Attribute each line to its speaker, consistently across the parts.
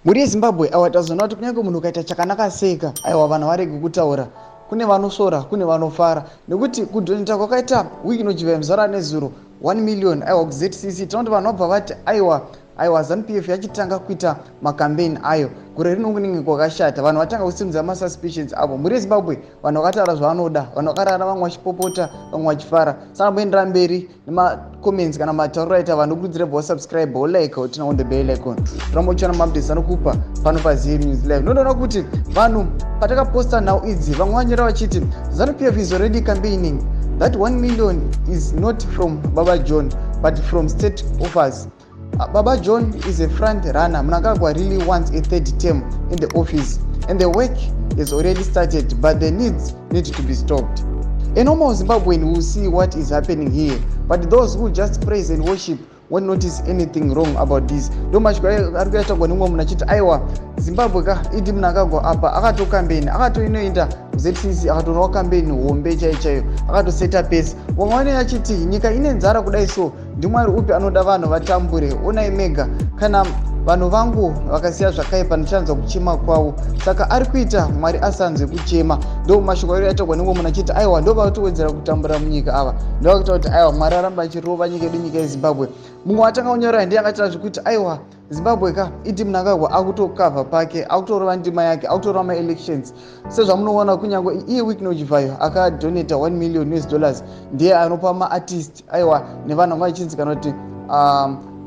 Speaker 1: Mhuri yeZimbabwe, aiwa, tazoona kuti kunyange munhu ukaita chakanaka seika, aiwa, vanhu varegi kutaura. Kune vanosvora, kune vanofara, nekuti kudoneta kwakaita Wicknell Chivayo muzara nezuro 1 million, aiwa, kuZCC, tinoona kuti vanhu vabva vati, aiwa, aiwa, ZANU PF yachitanga kuita makambeni ayo gore rino, kunenge kwakashata. Vanhu vatanga kusimudza masuspicions avo. Mhuri yeZimbabwe, vanhu vakataura zvavanoda, vanhu vakarara, vamwe vachipopota, vamwe vachifara. Saka mboendera mberi nemacomments kana matauriro aita vanhu. Kurudzira bva wasubscribe, wolike, woturn on the bell icon, toramba uchiona maupdates anokupa pano paZM News Live. Notoona kuti vanhu patakaposta nhau idzi, vamwe vanyora vachiti, "ZANU PF is already campaigning. That 1 million is not from Baba John but from state offers. Baba John is a front runner. Mnangagwa really wants a third term in the office and the work has already started, but the needs need to be stopped. A normal Zimbabwean will see what is happening here, but those who just praise and worship won't notice anything wrong about this." Ndo mashoko ari kuyatagwa nemumwe munhu achiti, aiwa, Zimbabwe ka, ED Mnangagwa apa akatokambeni, akatoinoenda ZCC, akatonowa kambeni hombe chaiyo chaiyo, akatoseta pesi. Vamwe vanenge achiti, nyika ine nzara kudai, so ndimwari upi anoda vanhu vatambure? Onai mega, kana vanhu vangu vakasiya zvakaipa, ndichanzwa kuchema kwavo. Saka ari kuita Mwari asanzwe kuchema? Ndo mashoko ari yatagwa nemumwe munhu achiti, aiwa, ndo vatowedzera kutambura munyika ava, ndovakuita kuti, aiwa, Mwari aramba achirova nyika yedu, nyika yeZimbabwe. Mumwe watanga kunyora ndiye akataura zvekuti, aiwa, Zimbabwe ka, ED Mnangagwa akutokavha pake, akutorova ndima yake, akutorova maelections. Sezvamunoona, kunyange iye Wicknell Chivayo akadonata 1 million US dollars, ndiye anopa maartist, aiwa, nevanhu vanga vachinzi kana kuti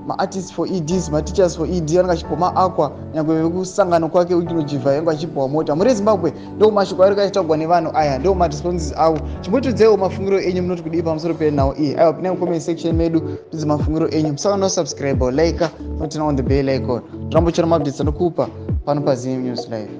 Speaker 1: maartist for EDs, mateachers for ED, vanenge vachipiwa maaqua. Nyange vekusangano kwake Wicknell Chivayo vange vachipiwa mota. Muri Zimbabwe, ndo mashoko ari kaitaurwa nevanhu aya, ndo maresponses avo. Chimbotiudzaiwo mafungiro enyu, munoti kudii pamusoro penhau iyi? Aiwa, pinai mucomment section medu, tudze mafungiro enyu. Musaka subscribe, like, noturn on the bell icon, toramba uchira maupdates anokupa pano paZim News Live.